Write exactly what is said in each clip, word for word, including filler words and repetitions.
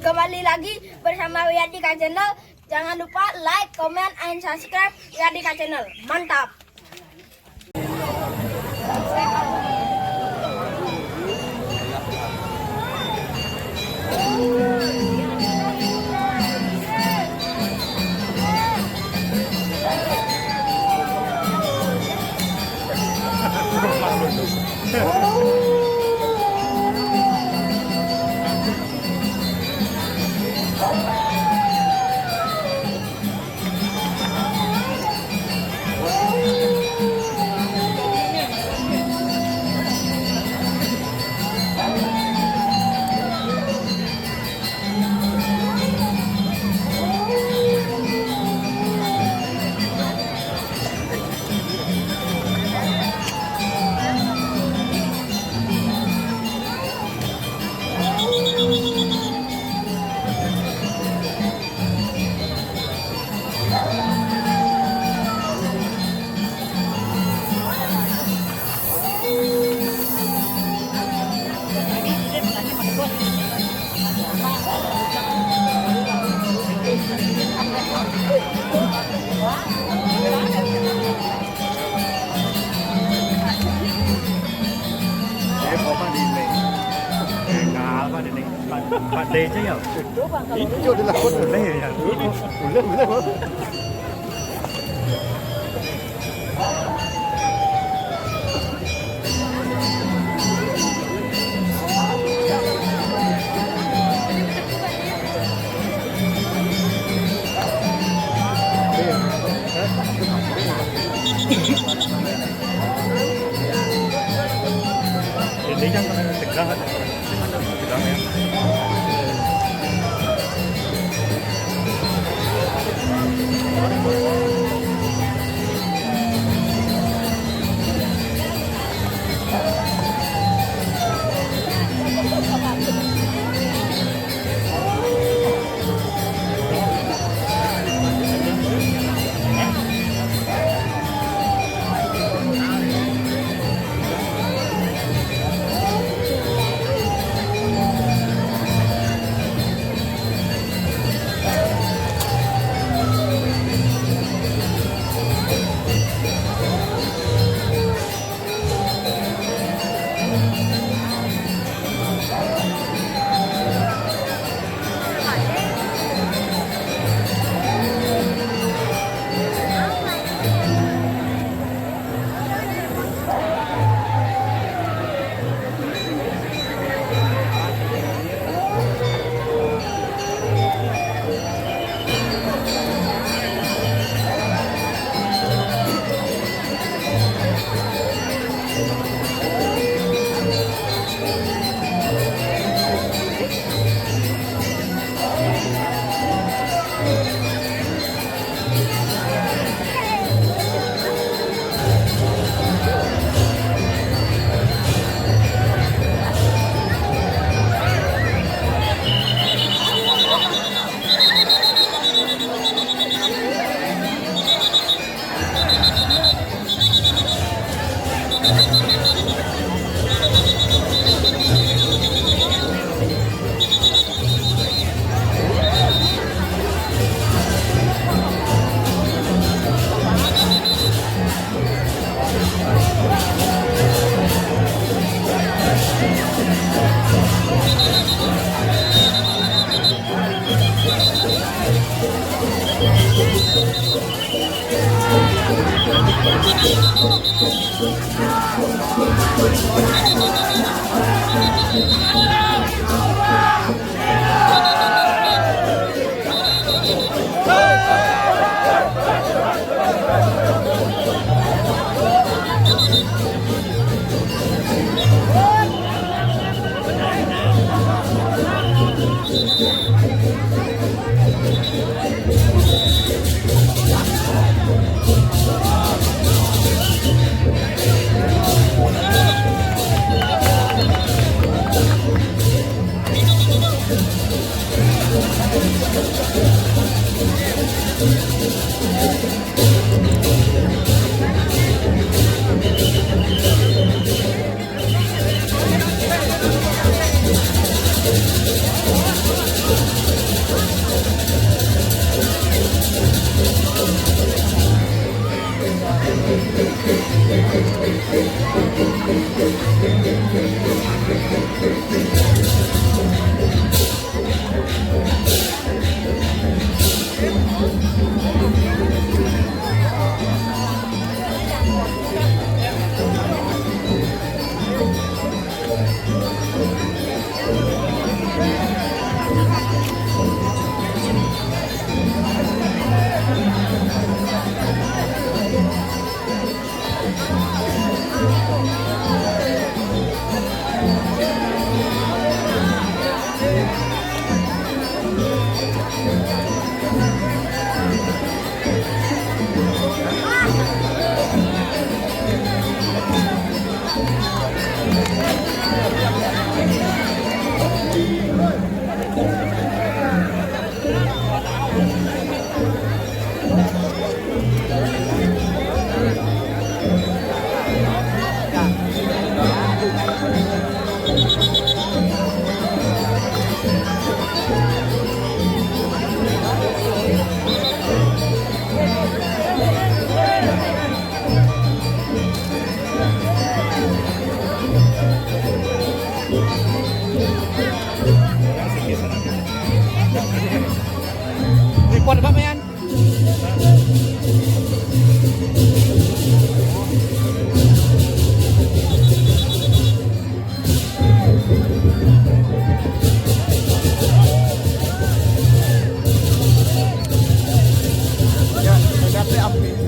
Kembali lagi bersama Wiadika Channel. Jangan lupa like, comment, and subscribe Wiadika Channel. Mantap. Pak D C ya? Itu dilakon oleh ya. Boleh, boleh. Ini kan tegang, tegang ya. Record apa, Mayan? Ya, saya dapat update.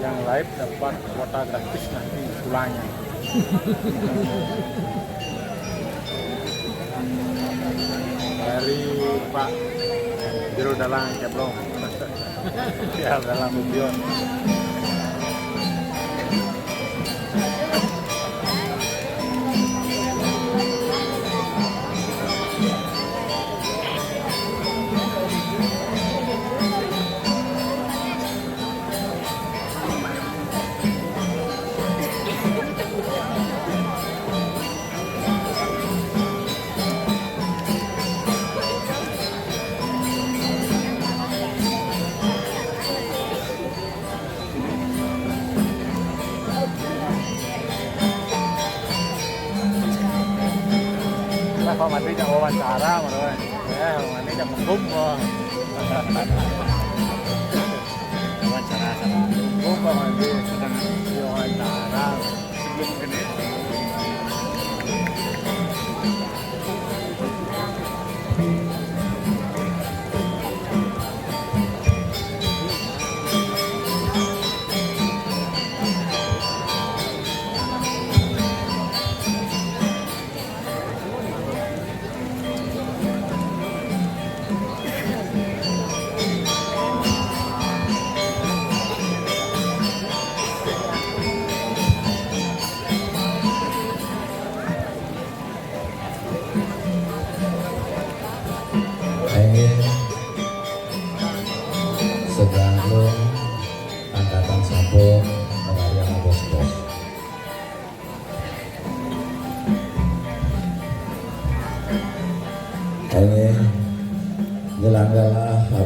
Yang live dapat kuota gratis nanti pulangnya. Dari Pak Jero Dalang Ceblong. Ya, Dalang Rubio. Lah, Pak Made jak wawancara, Bro. Ya, Pak Made jak hukum, Bro. Wawancara sama. Hukum, Pak Made. Sedang wawancara. Sebelum gini.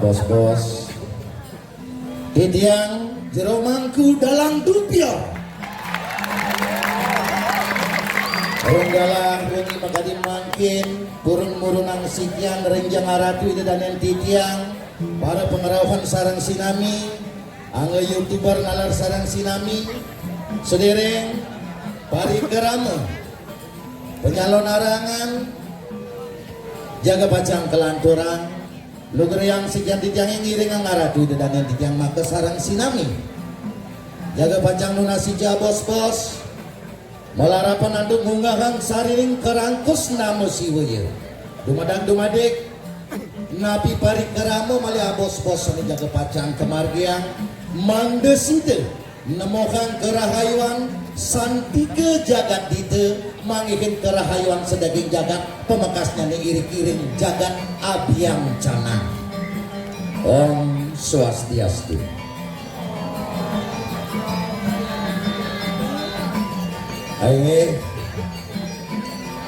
Bos-bos. Titiang Jero Mangku Dalang Dupior. Ring galah wengi makadi mangkin, purun-murunang sikian ring jeng Ratu Ida Dané titiang, para pangrauhan sareng sinami, angga youtuber nalar sareng sinami, sadéréng parikrama panyalonarangan jaga pacang kalanturang. Lugrayang sikian titiangé ngiring angga Ratu Ida Dané titiang makasareng sinami. Jaga pacang nunas ija bos-bos. Malarapan antuk ngunggahang sariring karangkus nama siwaya. Dumadak-dumadik, napi parikrama malih abos-bos sané jaga pacang kamargiang, mangda sida nemohang karahayuan santika jagat dita, manggihin karahayuan sadaging jagat, pamekasnyané iriki ring jagat abiancana. Om Swastiastu. Inggih.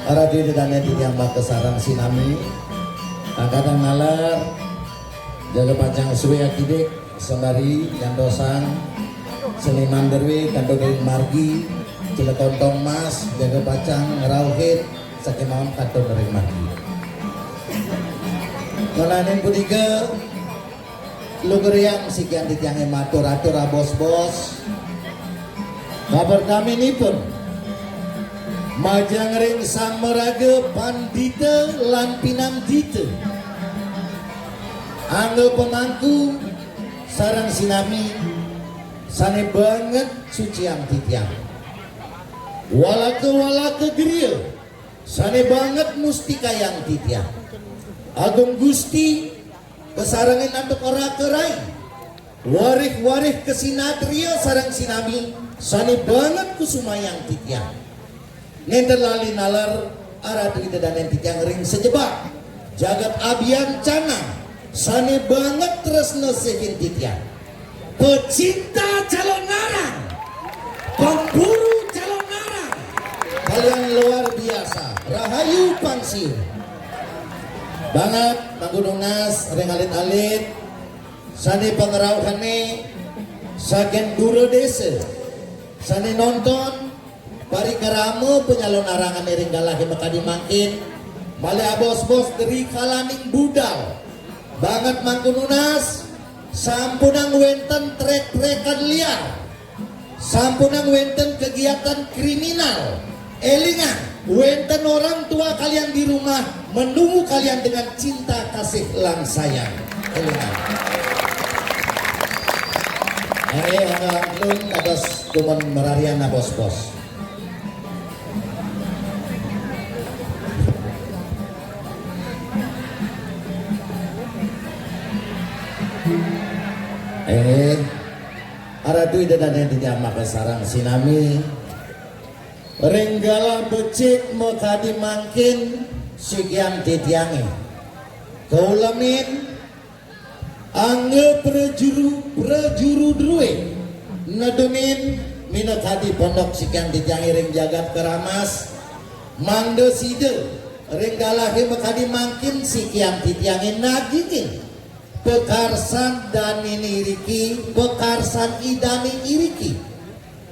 Ratu Ida Dané titiang makasareng sinami. Angkatang nalar, jaga pacang sué akidik, sembari nyantosang seniman drué kantun ring margi, Celekontong Mas, jaga pacang ngrauhin sakémaon kantun ring margi. Ngenénin punika, lugrayang sikian titiangé matur-atur abos-bos. Kapertaminipun, majeng ring sang maraga pandita lan pinandita. Angga pamangku sareng sinami sané banget suciang titiang. Walaka-walaka griya sané banget mustikayang titiang. Agung Gusti, kasarengin antuk raka rai. Warih-warih kasinatria sareng sinami sané banget kusumayang titiang. Nénten lali nalar Ratu Ida Dané titiang ring sajebag jagat abiancana sané banget tresna sihin titiang. Pecinta calonarang, pemburu calonarang, kalian luar biasa. Rahayu pang siu. Banget mangku nunas ring alit-alit sané pangrauhané saking dura désa, sané nonton parikrama panyalonarangané ring galahé makadi mangkin, malih abos-bos ring kalaning budal. Banget mangku nunas, sampunang wénten trék-trékan liar. Sampunang wénten kegiatan kriminal. Élingang, wénten orang tua kalian di rumah menunggu kalian dengan cinta kasih lang sayang. Élingang. Ayo, angga alun kados dumun mararian abos-bos. Eh, Ratu Ida Dané titiang makasareng sinami. Ring galah becik makadi mangkin sikian titiangé. Kaulemin angga prajuru, prajuru drué nedunin minakadi pondok sikian titiangé ring jagat Keramas, mangda sida ring galahé makadi mangkin sikian titiangé nagingin pakarsan daniné iriki, pakarsan idané iriki.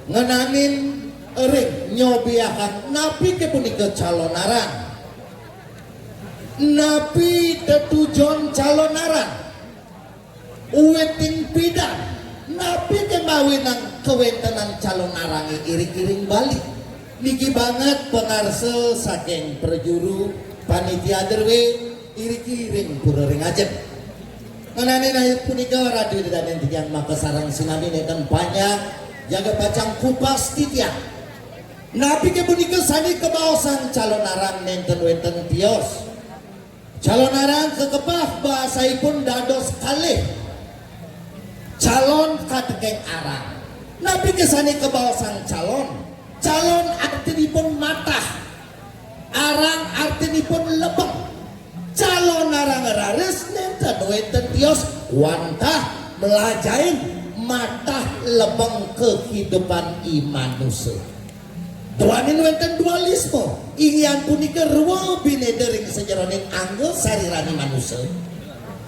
Ngenénin ring nyobiahang napiké punika calonarang. Napi tetujon calonarang? Uwitin pidan, napiké mawinan kawéntenan calonarangé iriki ring Bali? Niki banget pangarsa saking prajuru panitia drué iriki ring Pura Ring Ajeng. Ngenénin ayu punika Ratu Ida Dané titiang makasareng sinami nénten panjang, jaga pacang kupas titiang. Napiké punika sané kabaosang calonarang nénten wénten tios? Calonarang kakepah basaipun dados kalih. Calon katekéng arang. Napiké sané kabaosang calon? Calon artinipun matah. Arang artinipun lebeng. Calonarang raris nénten wénten tios wantah mlajahin matah lebeng kahidupan i manusa. Duaning wénten dualisme, inggih punika rwa binéda ring sajeroning angga sariraning manusa.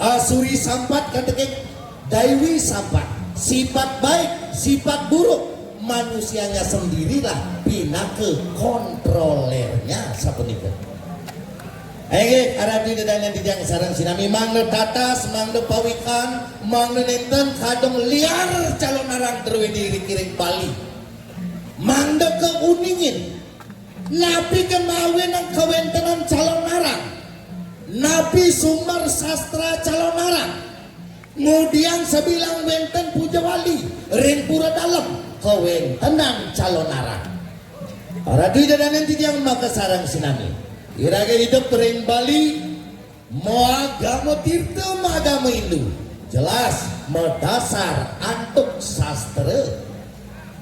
Asuri sampat kategek Daiwi sampat. Sifat baik, sifat buruk, manusianya sendirilah pinaka kontrolernya sapunika. Inggih, Ratu Ida Dané titiang sareng sinami, mangda tatas, mangda pawikan, mangda nénten kadung liar Calonarang druéné ring Bali. Mangda kauningin, napi ké mawinan kawéntenan Calonarang? Napi sumber sastra Calonarang? Ngudiang sabilang wénten puja wali ring pura dalem kawéntenan Calonarang. Ratu Ida Dané titiang makasareng sinami. Iraga idup ring Bali, maagama tirta, maagama Hindu. Jelas madasar antuk sastra.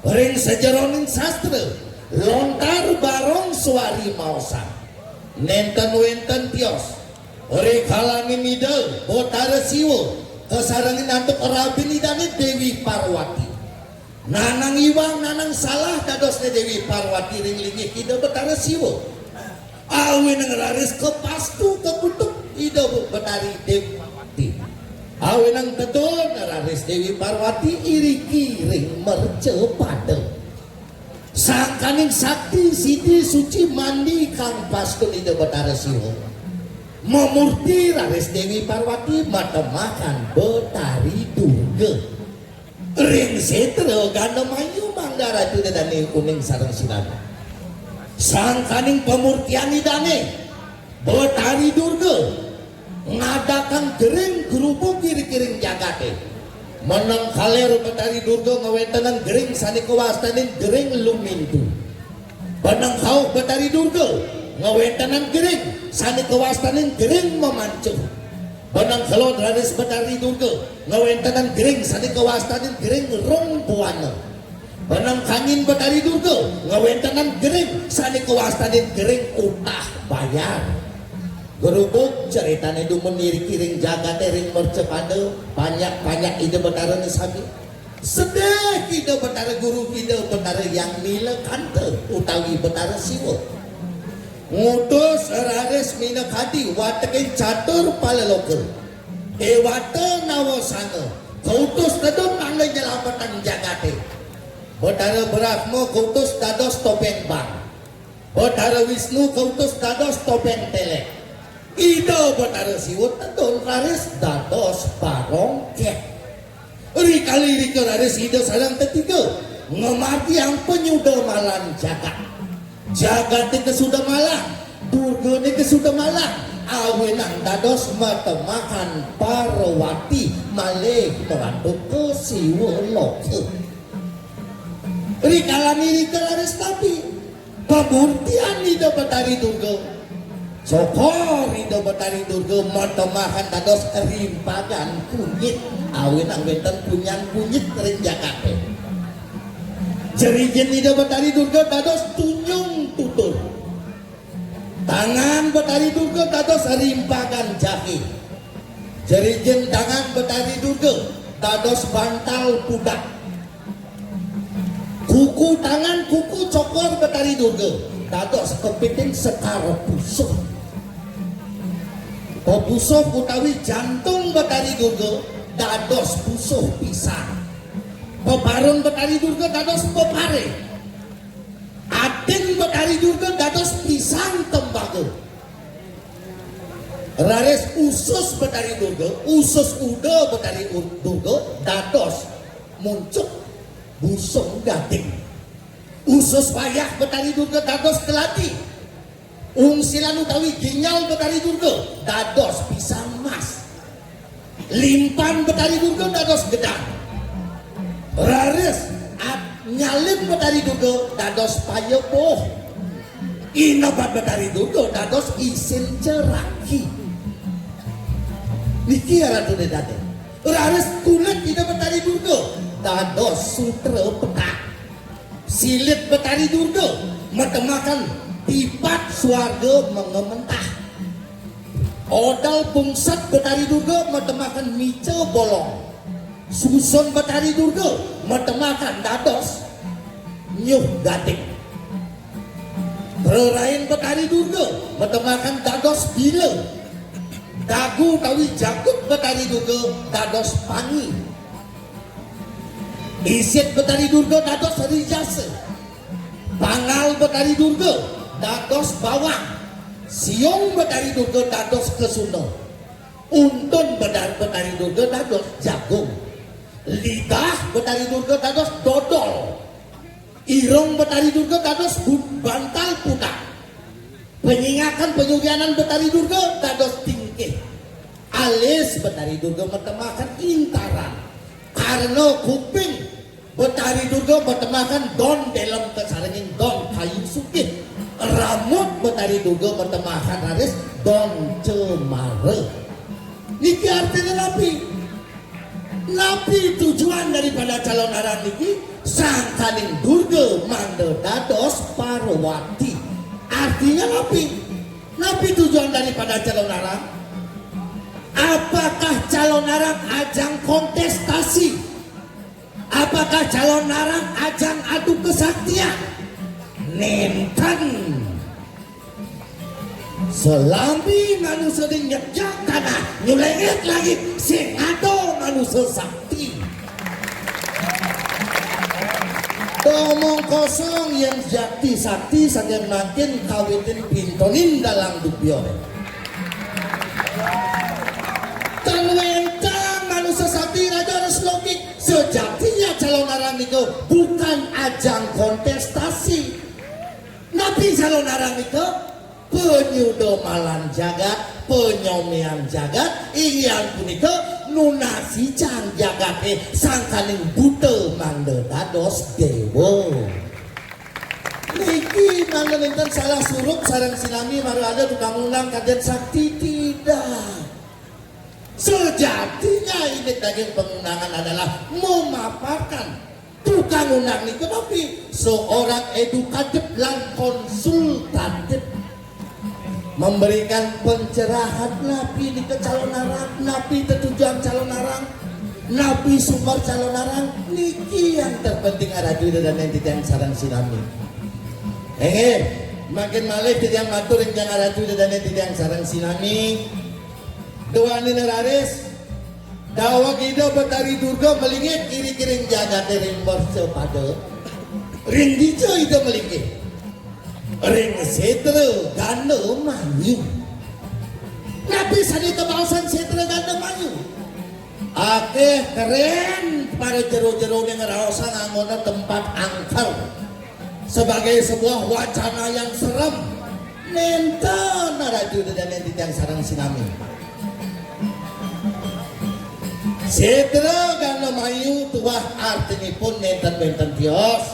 Ring sajeroning sastra, lontar barong suari maosang. Nénten wénten tios. Rikalaning Ida Batara Siwa kasarengin antuk rabin Idané Déwi Parwati. Nanang iwang, nanang salah dadosné Déwi Parwati ring linggih Ida Batara Siwa. Awinan raris kapastu kakutuk Ida Batari Déwi Parwati. Awinan tedun raris Déwi Parwati iriki ring mercapada. Sangkaning sakti sidi suci mandi kang pastun Ida Batara Siwa. Mamurti raris Déwi Parwati matemahan Batari Durga. Ring sétra Gandamayu mangda Ratu Ida Dané uning sareng sinami. Sangkaning pamurtian Idané, Batari Durga ngadakang gering grubug iriki ring jagaté. Meneng kaler Batari Durga ngawéntenang gering sané kawastanin gering lumintu. Meneng kauh Batari Durga ngawéntenang gering sané kawastanin gering mamancuh. Meneng kelod raris Batari Durga ngawéntenang gering sané kawastanin gering rong buana. Meneng kangin Batari Durga ngawéntenang gering sané kawastanin gering utah bayar. Grubug ceritané dumun iriki ring jagaté ring mercapada, panjak-panjak Ida Batarané sami. Sedih Ida Batara Guru, Ida Batara Hyang Nilakanta utawi Batara Siwa. Ngutus raris minakadi wateking catur palaloka. Déwata Nawasanga kautus tedun mangda nyelametang jagaté. Batara Brahma kautus dados topéng bang. Batara Wisnu kautus dados topéng télék. Ida Batara Siwa tedun raris dados barong kép. Rikala irika raris Ida sareng tetiga ngamargiang panyudamalan jagat. Jagaté kasudamalang, Durgané kasudamalang, awinan dados matemahan Parwati malih malantuk ka Siwa loka. Rikala irika raris napi? Pamurtian Ida Batari Durga. Sokor Ida Batari Durga matemahan dados rimpagan kunyit, awinan wénten punyan kunyit ring jagaté. Jerijin Ida Batari Durga dados tunyung tutur. Tangan Batari Durga dados rimpagan jahé. Jerijin tangan Batari Durga dados bantal pudak. Kuku tangan, kuku cokor Batari Durga dados kepiting sekar pusuh. Pepusuh utawi jantung Batari Durga dados pusuh pisang. Peparun Batari Durga dados peparé. Atin Batari Durga dados pisang tembaga. Raris usus Batari Durga, usus uda Batari Ur-, Durga dados muncuk busung gading. Usus wayah Batari Durga dados keladi. Ungsilan utawi ginjal Batari Durga dados pisang mas. Limpan Batari Durga dados gedang. Raris at-, nyalin Batari Durga dados payepuh. Inebat Batari Durga dados isin ceraki. Niki Ratu Ida Dané. Raris kulit Ida Batari Durga dados sutra petak. Silit Batari Durga matemahan tipat suarga mengementah. Odal pungsat Batari Durga matemahan mica bolong. Susun Batari Durga matemahan dados nyuh gading. Prarain Batari Durga matemahan dados bila. Jagu utawi jagut Betari Durga dados pangi. Isit Betari Durga dados rijasa. Pangal Betari Durga dados bawang. Siung Betari Durga dados kesuna. Untun Bedar-, Betari Durga dados jagung. Lidah Betari Durga dados dodol. Irung Betari Durga dados bu-, bantal pudak. Penyingakan penyurianan Betari Durga dados tingkih. Alis Betari Durga matemahaken intaran. Karena kuping Betari Durga matemahaken don delem kasarengin don kayu sugih. Rambut Betari Durga matemahaken raris don cemara. Niki artinya napi? Napi tujuan daripada calonarang niki? Sangkaning Durga mangda dados Parwati. Artinya napi? Napi tujuan daripada calonarang? Apakah calonarang ajang kontestasi? Apakah calonarang ajang adu kesaktian? Nenten. Selami manusa di nyejak tanah, nyelengit langit, sing ada manusa sakti. Omong kosong yang jakti sakti saking mangkin kawitin pintonin dalang dubya. Tan wénten manusa sakti raja harus logik. Sejatinya calonarang nika bukan ajang kontestasi. Napi calonarang nika? Panyuda malan jagat, panyomian jagat, inggih punika nunasicang jagate sangkaning buta mangda dados dewa. Niki mangda nenten salah surup sareng sinami mara ada tukang undang kajen sakti, tidak. Sejatinya indik daging pengundangan adalah memaparkan tukang undang nika napi seorang edukatif lan konsultatif, memberikan pencerahan napi nika calonarang, napi tetujuan calonarang, napi sumber calonarang, niki yang terpenting araju ida dané titiang sareng sinami. Inggih, mangkin malih titiang matur ring tiang araju ida dané titiang sareng sinami. Duaning raris, daweg Ida Betari Durga malingit iri-iring jagaté ring mercapada. Ring dija Ida malingit? Ring sétra Ganda Mayu. Napi sané kabaosan sétra Ganda Mayu? Akéh kerén para jero-jeroné ngraosang anggona tempat angker sebagai sebuah wacana yang serem. Nénten araju ida dané titiang sareng sinami. Sétra Ganda Mayu tuah artinipun nénten wénten tios.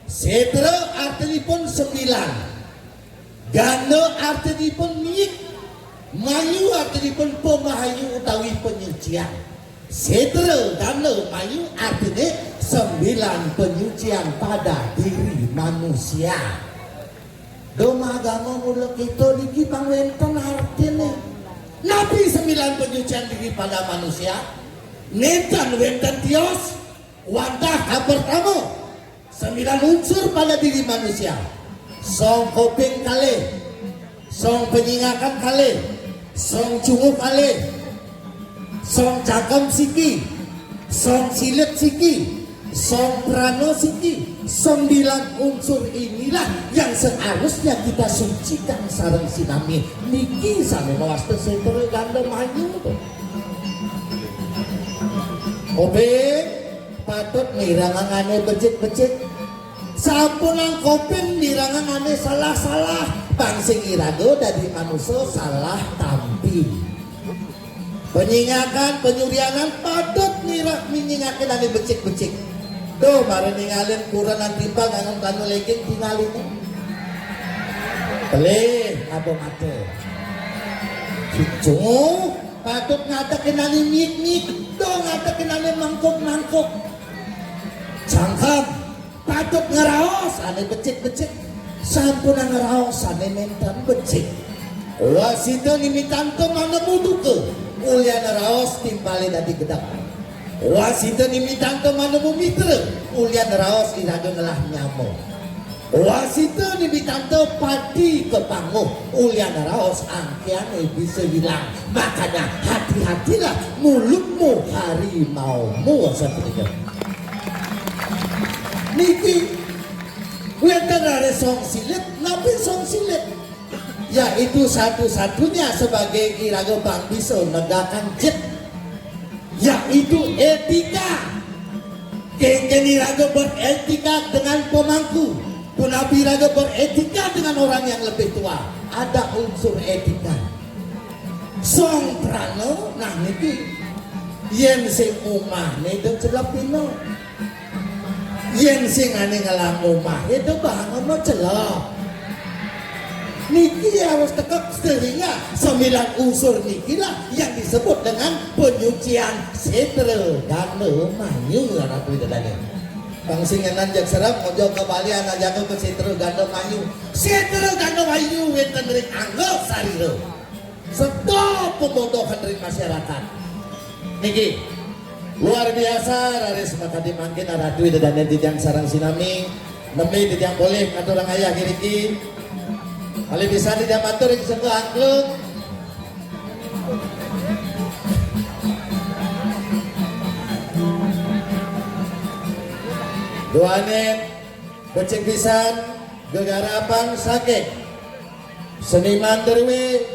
Sétra artinipun sembilan. Ganda artinipun miik. Mayu artinipun pamahayu utawi panyucian. Sétra Ganda Mayu artiné sembilan penyucian pada diri manusia. Duh, magama mula kita niki pang wénten artiné. Napi sembilan penyucian diri pada manusia? Nénten wénten tios. Wantah kapertama, sembilan unsur pada diri manusia. Song kuping kalih, song panyingakan kalih, song cunguh kalih, song cangkem siki, song silit siki, song prana siki. Sembilan unsur inilah yang seharusnya kita sucikan sareng sinami. Niki sané mawasta sétra Ganda Mayu. Kuping patut mirengang ané becik-becik. Sampunang kuping mirengang ané salah-salah, pang sing iraga dadi manusa salah tampi. Panyingakan, panyurianan patut nira-, minyingakin ané becik-becik. Duh, mara ningalin kurenan timpal nganggon celana legging tingalin. Pelih, ngaba mata. Cucu, patut ngadekin ané miik-miik, duh ngadekin ané mangkuk-mangkuk. Cangkem, patut ngraos ané becik-becik. Sampunang ngraos ané nénten becik. Wasita nimitanta manemu duka, ulian raos timpalé dadi gedeg. Wasita nimitanta manemu mitra, ulian raos iraga ngelah nyama. Wasita ni mitanta pati kapanguh, ulian raos angkihané bisa ilang. Makanya hati-hatilah mulutmu harimaumu, sapunika. Niki wénten raris song silit, napi song silit? Yaitu satu-satunya sebagai iraga pang bisa negakang jit, yaitu étika. Kénkén iraga berétika dengan pemangku, punapi iraga berétika dengan orang yang lebih tua. Ada unsur étika. Song prana, nah niki, yén sing umahné da celepina. Yén sing ané ngelah umahé da bahanga macelep. Niki harus tekep sehingga sembilan unsur nikilah yang disebut dengan penyucian sétra ganda mayu, Ratu Ida dané. Pang sing ngenan jak serep, mojo ka Bali, anak jaga ka sétra ganda mayu. Sétra ganda mayu wénten ring angga sarira. Stop pembodohan ring masyarakat. Niki luar biasa, raris makadi mangkin Ratu Ida dané titiang sareng sinami, nami titiang polih ngaturang ayah iriki. Malih pisan titiang matur ring Sengga Angklung. Duaning becik pisan gegarapan saking seniman druwé,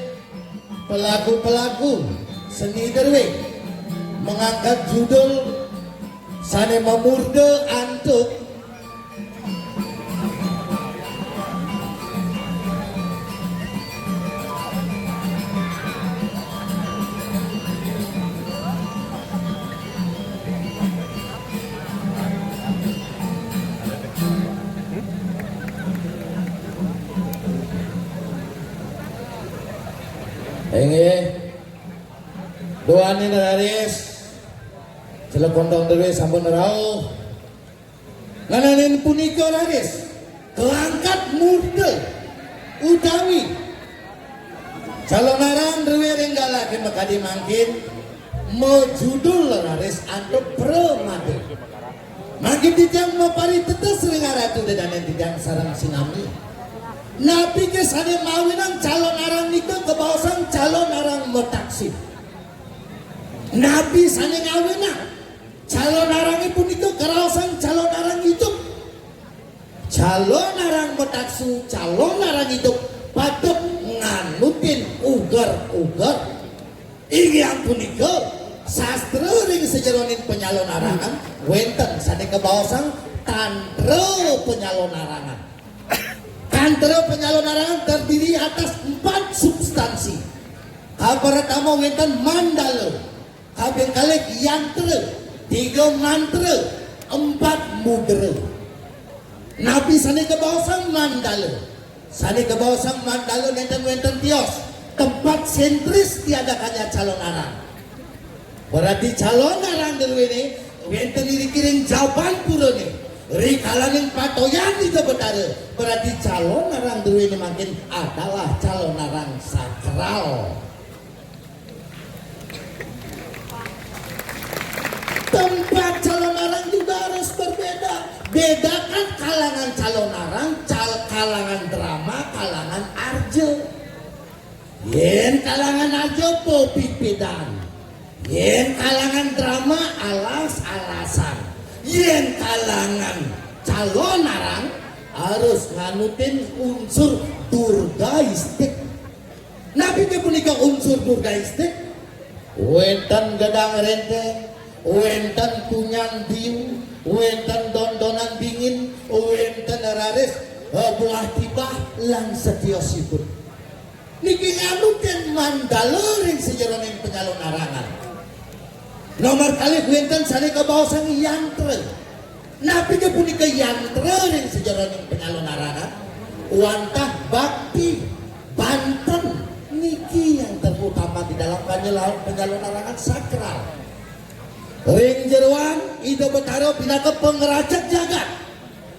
pelaku-pelaku seni druwé mengangkat judul sané mamurda antuk. Inggih. Duaning raris. Celep Kontong druwé sampun rauh. Ngenénin punika raris kaangkat murda utawi calonarang druwé ring galahé makadi mangkin, majudul raris antuk Pramada. Mangkin titiang maparitetes ring Ratu Ida dané titiang sareng sinami. Napi ké sané mawinan calonarang nika kabaosang calonarang mataksir? Napi sané ngawinang calonarangé punika karaosang calonarang idup? Calonarang mataksir, calonarang idup patut nganutin uger-uger. Inggih punika sastra ring sajeroning panyalonarangan wénten sané kabaosang tantra panyalonarangan. Tantra panyalonarangan terdiri atas empat substansi. Kapertama wénten mandala, kaping kalih yantra, tiga mantra, empat mudra. Napi sané kabaosang mandala? Sané kabaosang mandala nénten wénten tios, tempat sentris diadakannya calonarang. Berarti calonarang druwéné wénten iriki ring jaban purané, rikalaning patoyan Ida Betara. Berarti calonarang druwéné mangkin adalah calonarang sakral. Tempat calonarang juga harus berbeda. Bedakan kalangan calonarang, cal-, kalangan drama, kalangan arja. Yén kalangan arja pepipidan. Yén kalangan drama alas-alasan. Yén kalangan calonarang harus nganutin unsur durgaistik. Napi ké punika unsur durgaistik? Wénten gedang rénténg, wénten punyan biu, wénten dondonan bingin, wénten raris, eh, buah tibah lan setiosipun. Niki nganutin mandala ring sajeroning panyalonarangan. Nomor kalih wénten sané kabaosang yantra. Napi ké punika yantra ring sajeroning panyalonarangan? Wantah bakti, banten, niki yang terutama di dalam panyala-, panyalonarangan sakral. Ring jeroan Ida Betara pinaka pangrajeg jagat.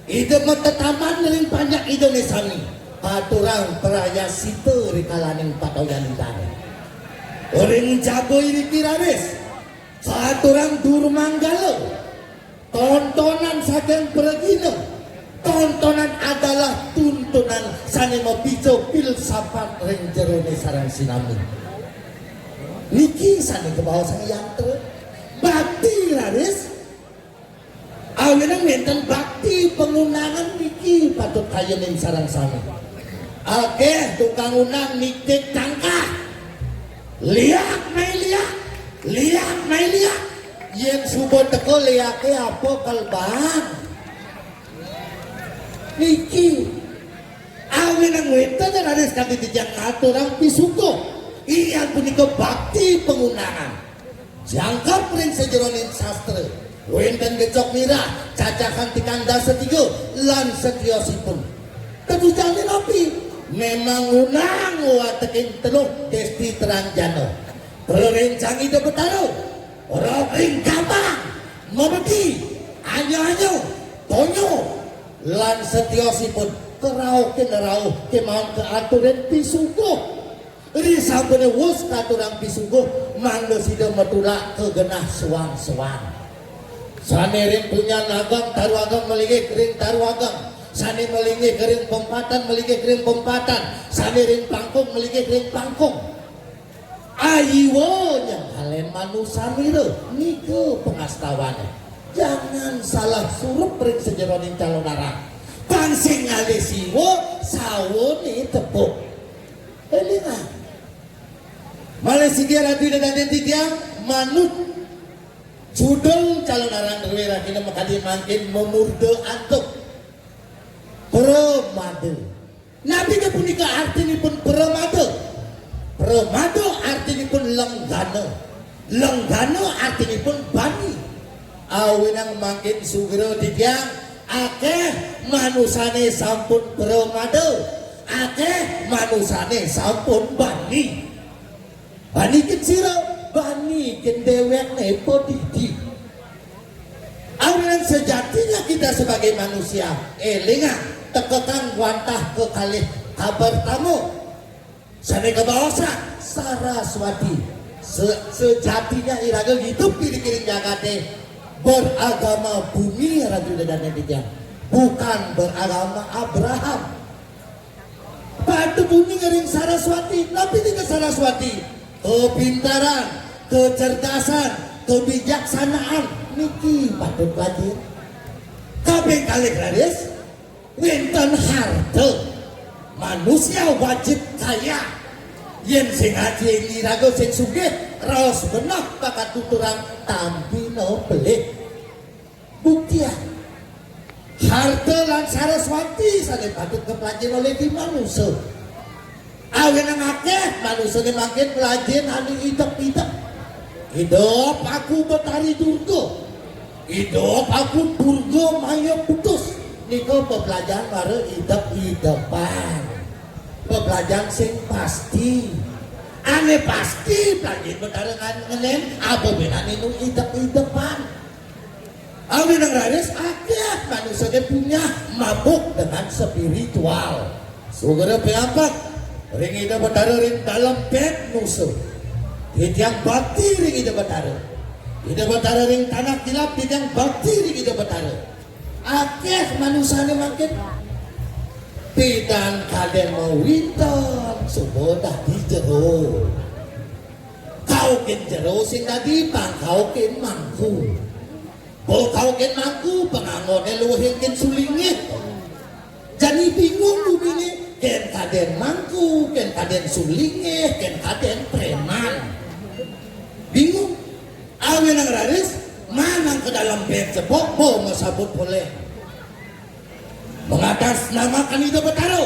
Ida matetaman ring panjak Idané sami. Aturang prayascita rikalaning patoyan Idané. Ring jaba iriki raris, aturang durmanggala. Tontonan saking pragina. Tontonan adalah tuntunan sané mapica filsafat ring jeroné sareng sinami. Niki sané kabaosang yantra. Bakti raris, awinan wénten bakti pangundangan niki patut kayenin sareng sami. Akéh tukang undang nitih tangkah. Liak mai liak, liak mai liak. Yén suba teka liaké apa kalebang? Niki. Awinan wénten raris kanti titiang ngaturang pisuguh. Inggih punika bakti pangundangan. Jangkep ring sajeroning sastra. Wénten gecok mirah, cacahan tigang dasa tiga, lan setiosipun. Tetujoné napi? Mémang ngundang watekin teluh desti teranjana. Prerencang Ida Betara, Rok ring Gambang, Mabedi, Anyo-anyo, Tonyo, lan setiosipun. Kerauhké nerauh, kémaon kaaturin pisuguh. Risampuné wus katurang pisuguh, mangda sida matulak ka genah suang-suang. Sané ring Punyan Ageng, Taru Ageng malinggih ring Taru Ageng. Sané malinggih ring Pempatan, malinggih ring Pempatan. Sané ring Pangkung, malinggih ring Pangkung. Ayiwa nyangkalen manusa mira, nika pangastawané. Jangan salah surup ring sajeroning calon arang. Pang sing ngalih siwa, sawané tepuk. Élingang. Malih siki Ratu Ida dané titiang manut judul calon arang druwé rahina makadi mangkin mamurda antuk. Pramada. Napi punika artinipun pramada? Pramada artinipun lenggana. Lenggana artinipun bani. Awinang mangkin sugra titiang akéh manusané sampun pramada, akéh manusané sampun bani. Bani ken sira, bani ken déwékné padidi. Awinang sejatinya kita sebagai manusia, élingang, tekekang wantah kekalih kabar tamu. Sané kabaosang Saraswati. Se-, sejatinya iraga hidup di kiring jagaté beragama bumi, Ratu Ida dané titiang, bukan beragama Abraham. Patut uning ring Saraswati. Napi nika Saraswati? Kepintaran, kecerdasan, kebijaksanaan. Niki patut lajin. Kaping kalih raris, wénten harta. Manusia wajib kaya. Yén sing aji iraga sing sugih, raos beneh bakat tuturang tampi no pelih. Buktian. Harta lan Saraswati sané patut kaplajahin olih di manusa. Awinang akéh manusané mangkin plajahin anu idep-idep. Idep aku Betari Durga. Idep aku Durga Maya Putus. Nika peplajahan mara idep-idepan. Peplajahan sing pasti. Ané pasti plajahin Betara ngan-, ngenén, apa bénane nu idep-idepan. Awinang raris akéh manusané punya mabuk dengan spiritual. Sugra piampek ring Ida Betara ring dalem bed nusa. Titiang bakti ring Ida Betara. Ida Betara ring tanah kilap, titiang bakti ring Ida Betara. Akéh manusané mangkin pidan kadén mawitan suba dadi jero. Kaukin jero sing dadi pangkaukin mangku. Bo kaukin mangku, pangangoné luwih ken sulingih. Jani bingung buminé, kén kadén mangku, kén kadén sulingih, kén kadén préman. Bingung. Awinang raris, manang ka dalem bed cepok, bo masabut polih. Mengatasnamakan Ida Betara.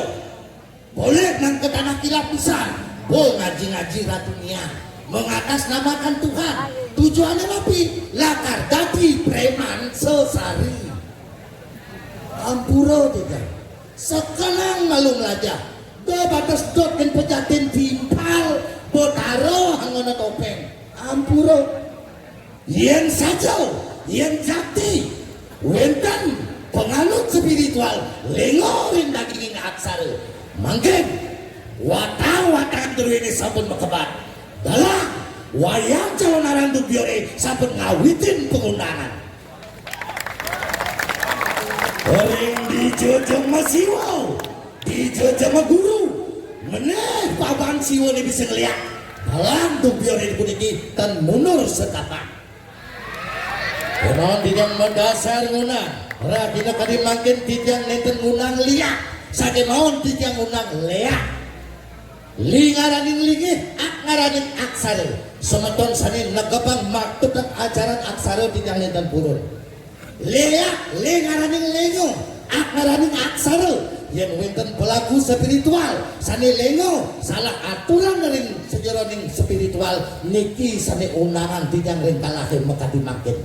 Polih nang ka tanah kilap pisan, bo ngaji-ngaji Ratu Nian. Mengatasnamakan Tuhan. Tujuané napi? Lakar dadi préman sesari. Ampura, tiga. Sekenang malu melajah. Da bates dot kén pejatin timpal, Betara anggona topéng. Ampura. Yén saja, yén jakti, wénten panganut spiritual, lénga ring daginging aksara. Mangkin, watang-watang druéné sampun makebat. Dalang, wayang calon arang dubyore sampun ngawitin pangundangan. Ring di Dijejema siwa, dijejema guru. Meneh paban siwa né bisa ngléak. Dalam dubioré puniki ten mundur setapak. Kémaon titiang madasar ngunang. Ragina kadi mangkin titiang nénten ngunang liak. Sakémaon titiang ngunang léak. Li ngaraning linggih, ak ngaraning aksara. Semeton sané negepang maktutang ajaran aksara titiang nénten purun. Léak, lé ngaraning lénga, ak ngaraning aksara. Yén wénten pelaku spiritual sané lénga, salah aturan ring sajeroning spiritual niki sané undangan titiang ring kalahé makadi mangkin.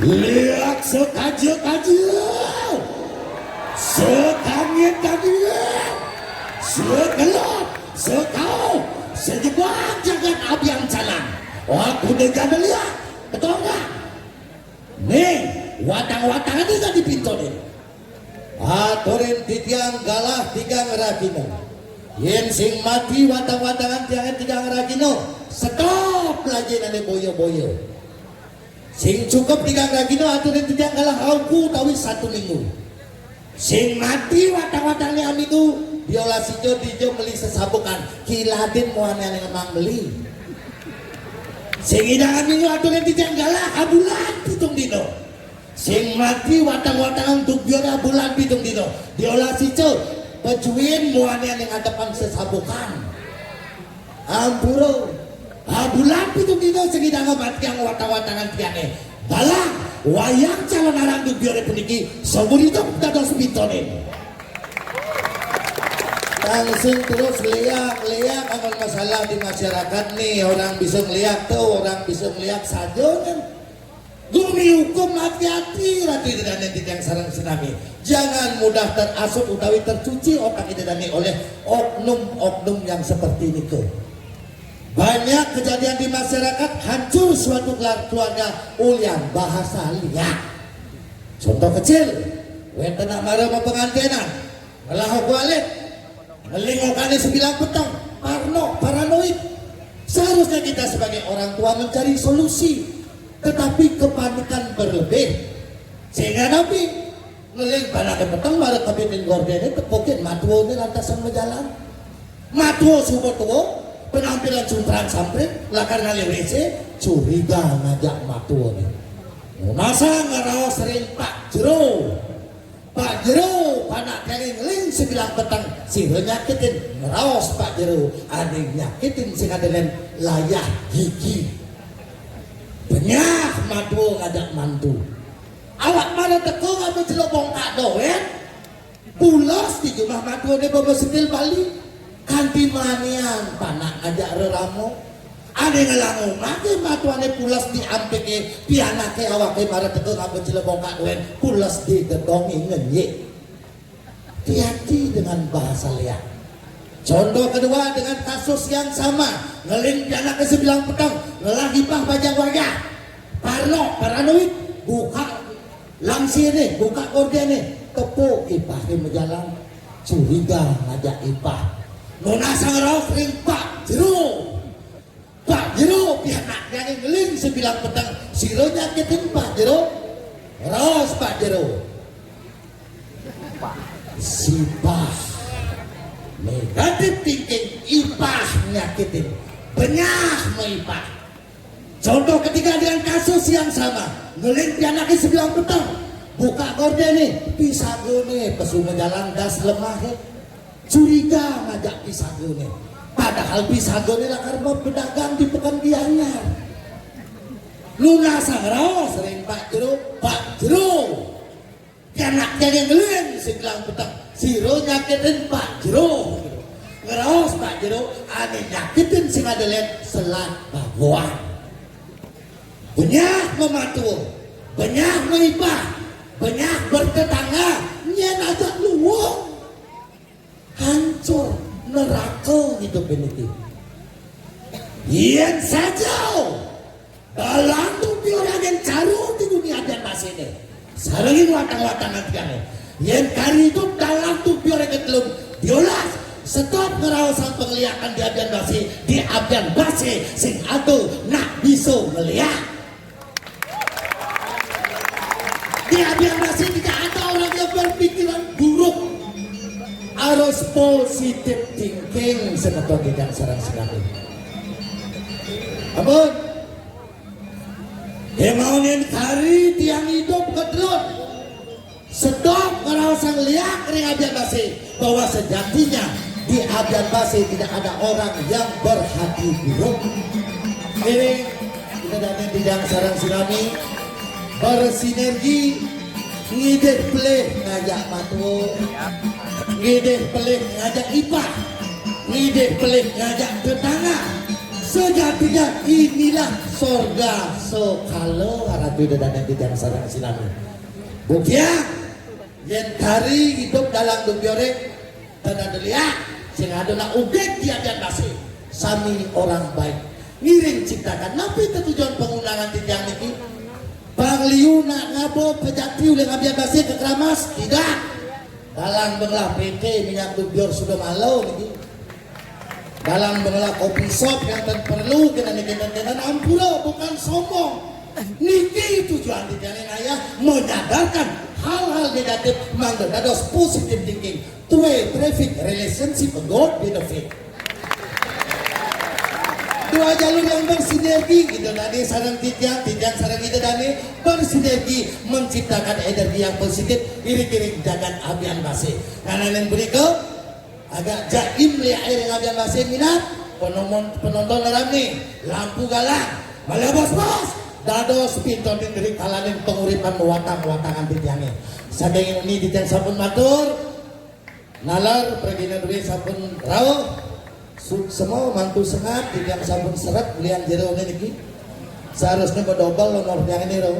Léak sekaja-kaja, sekangin-kangin, sekelod, sekauh, sejebag jagat abian jalan. Aku dégana léak, ketongkak. Ning, watang-watangan dadi pintoné. Aturin titiang galah tigang ragina. Yén sing mati watang-watangan tiangé tigang ragina, stop lajinané boya-boya. Sing cukup tigang ragina aturin titiang galah auku utawi satu minggu. Sing mati watang-watangané aminggu, diolah sija dija meli sesabukan, kiladin muané ané ngemang meli. Sing idangan minggu aturin titiang galah abulan pitung dina. Sing mati watang-watangan dubioré abulan pitung dina. Diolah sija, pejuin muané ané ngadepan sesabukan. Ampura. Abulan pitung dina sing idang matiang watang-watangan tiangé. Dalang, wayang calonarang dubioré puniki, saumur idup dados pintoné. Langsung terus léak, léak, amun masalah di masyarakat nih, orang bisa ngléak tuh, orang bisa ngléak saja kan. Gumi hukum hati-hati, Ratu Ida Dané titiang sareng sinami. Jangan mudah terasup utawi tercuci otak Ida Dané oleh oknum-oknum yang seperti niku. Banyak kejadian di masyarakat, hancur suatu kelar-, keluarga ulian bahasa léak. Contoh kecil, wénten anak mara mapengantenan, ngelah kualit, ngeling okané sebilang peteng, parno, paranoid. Seharusnya kita sebagai orang tua mencari solusi, tetapi kepanikan berlebih. Sehingga napi? Ngeling panaké peteng, mara kapitin gordéné, tepukin matuané lantasan majalan. Matua suba tua, penampilan cuntrang samprit, lakar ngalih W C, curiga ngajak matuané. Nunasang ngraos ring Pak Jero. Pak Jero, panak tiangé ngeling sebilang peteng, sira nyakitin, ngraos Pak Jero, ané nyakitin sing ada lén layah gigi. Benyah matua ngajak mantu. Awak mara teka ngaba jelo bongkak dogén. Pules di jumah matuané baba setil Bali. Kanti manian panak ngajak rerama. Ané ngelangungaké matuané pules di ampiké, pianaké awaké mara teka ngaba jelo bongkak dogén, pules di gedongé ngenyik. Hati-hati dengan bahasa léak. Contoh kedua dengan kasus yang sama, ngeling pianaké sebilang peteng, ngelah ipah bajang wayah. Parno, paranoid, buka langsiré, buka gordéné, tepuk ipahé majalan. Curiga ngajak ipah. Nunasang raos ring Pak Jero. Pak Jero, pianak tiangé ngeling sebilang peteng, sira nyakitin Pak Jero. Raos Pak Jero. Sipah. Negatif thinking, ipah nyakitin. Benyah maipah. Contoh ketiga dengan kasus yang sama, ngeling pianaké sebilang peteng, buka gordéné, pisagané pesu majalan das lemahé. Curiga ngajak pisagané. Padahal pisagané lakar mabedagang di Peken Gianyar. Nunasang raos ring Pak Jero, Pak Jero. Pianak tiangé ngeling sebilang peteng, sira nyakitin Pak Jero. Ngraos Pak Jero, ané nyakitin sing ada lén selat bagoan. Benyah mamatua, benyah maipah, benyah bertetangga, nyén ajak luung. Hancur, neraka hidupé niki. Yén saja dalang dubioré caru di dunia abian basiné, sarengin watang-watangan tiangé. Yén kari idup dalang dubioré telung diolas, stop ngraosang pangléakan di abian basi, di abian basi sing ada nak bisa ngléak. Di Abian Base tidak ada orang yang berpikiran buruk. Harus positive thinking, semeton titiang sareng sinami. Ampun. Yén maonin kari tiang idup kedelun. Sedok ngeraosang liak ring Abian Base bahwa sejatinya di Abian Base tidak ada orang yang berhati buruk. Ini kita datang di Gang Sarang Tsunami bersinergi, ngidih pelih ngajak matua, ngidih pelih ngajak ipah, ngidih pelih ngajak tetangga. Sejatinya inilah sorga sokala, Ratu Ida Dané di Gang Sarang Tsunami. Buktiang, yén kari idup dalang dubioré, tan ada liak, sing ada nak udig di Abian Base. Sami orang baik. Ngiring ciptakan. Napi tetujon pangundangan titiang niki? Pang liu nak ngaba pejati uli Abian Base ka Keramas? Tidak. Dalang bengelah P T minyak dubior suda mala niki. Dalang bengelah kopi shop yang tan perlu kena niki tan kena ampura, bukan sombong. Niki tujuan titiangé ngayah menyadarkan hal-hal negatif mangda dados positive thinking. Two way traffic relationship a good benefit. Dua jalur yang bersinergi, Ida Dané sareng titiang, titiang sareng Ida Dané bersinergi menciptakan energi yang positif, iring-iring jagat Abian Base. Karena yang berikut, agak jaim liak ring Abian Base minat, penomon-, penonton ramé, lampu galang, malih bos-bos, dados pintonin ring kalaning panguripan watang-watangan titiangé. Saking uning titiang sampun matur, nalar pragina dué sampun rauh, suksma mantu sengap, titiang sampun seret ulian jeroné niki. Seharusnya bedobel nomor tiang ini, Ro.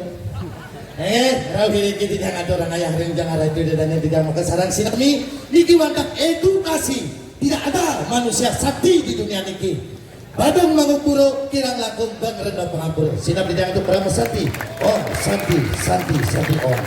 Eh, rauh iriki titiang atur ngayah ring jang araju dadane titiang maka sareng sinami. Niki wantah edukasi. Tidak ada manusia sakti di dunia niki. Badung mangupura, kirang langkung bang rena pangapura. Sinami titiang antuk Parama Santi. Om Santi, Santi, Santi Om.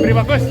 Beri bagus.